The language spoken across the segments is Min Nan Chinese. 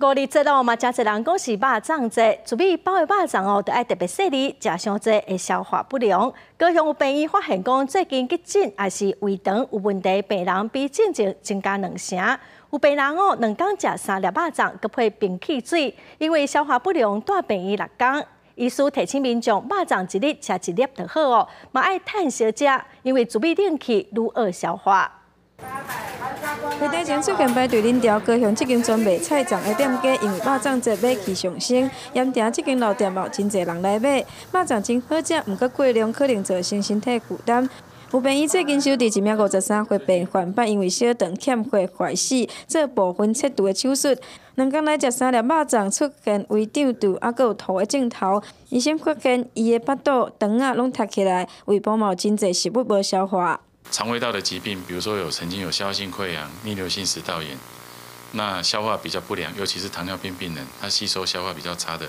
五日節哦，嘛誠濟人講是肉粽節，自米包的肉粽哦，著愛特別細膩，食傷濟會消化不良。高雄有病院發現講，最近急診抑是胃腸有問題病人比進前增加兩成。有病人哦，兩工食三粒肉粽，閣配冰汽水，因為消化不良，蹛病院六工。醫師提醒民眾，肉粽一日食一粒就好哦，嘛愛趁燒食，因為自米冷去愈惡消化。開台前出現排隊人潮，高雄這間專賣菜粽的店家，因為肉粽節買氣上升，鹽埕這間老店嘛有真濟人來買。肉粽真好食，毋過過量可能造成身體負擔。有病院最近收治一名53歲病患，捌因為小腸欠血壞死，做部分切除的手術。兩工來食三粒肉粽，出現胃脹脹，猶閣有吐的症頭。醫生發現伊的腹肚、腸仔攏凸起來，胃部嘛有真濟食物無消化。腸胃道的疾病，比如說有曾經有消化性潰瘍、逆流性食道炎，那消化比較不良，尤其是糖尿病病人，他吸收消化比較差的，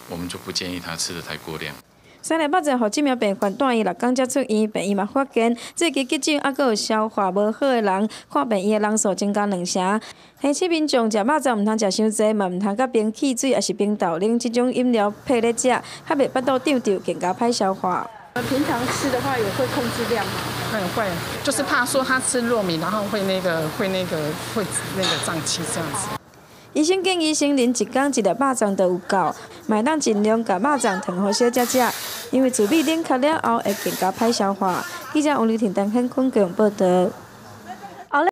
我們就不建議他吃得太過量。三粒肉粽予這名病患蹛院六工才出院，病院嘛發現最近急診猶閣有消化無好的人，看病院的人數增加兩成。提醒民眾食肉粽毋通食傷濟，嘛毋通佮冰汽水抑是冰豆奶這種飲料配咧食，較袂腹肚脹脹，更加歹消化。平常吃的話也會控制量嗎？嗯，會，就是怕說他吃糯米，然後會那個脹氣這樣子。醫生建議成人一工一粒肉粽就有夠，嘛會當盡量共肉粽褪予小隻食，因為自米冷卻了後會更加歹消化。記者王麗婷、陳顯坤高雄報導。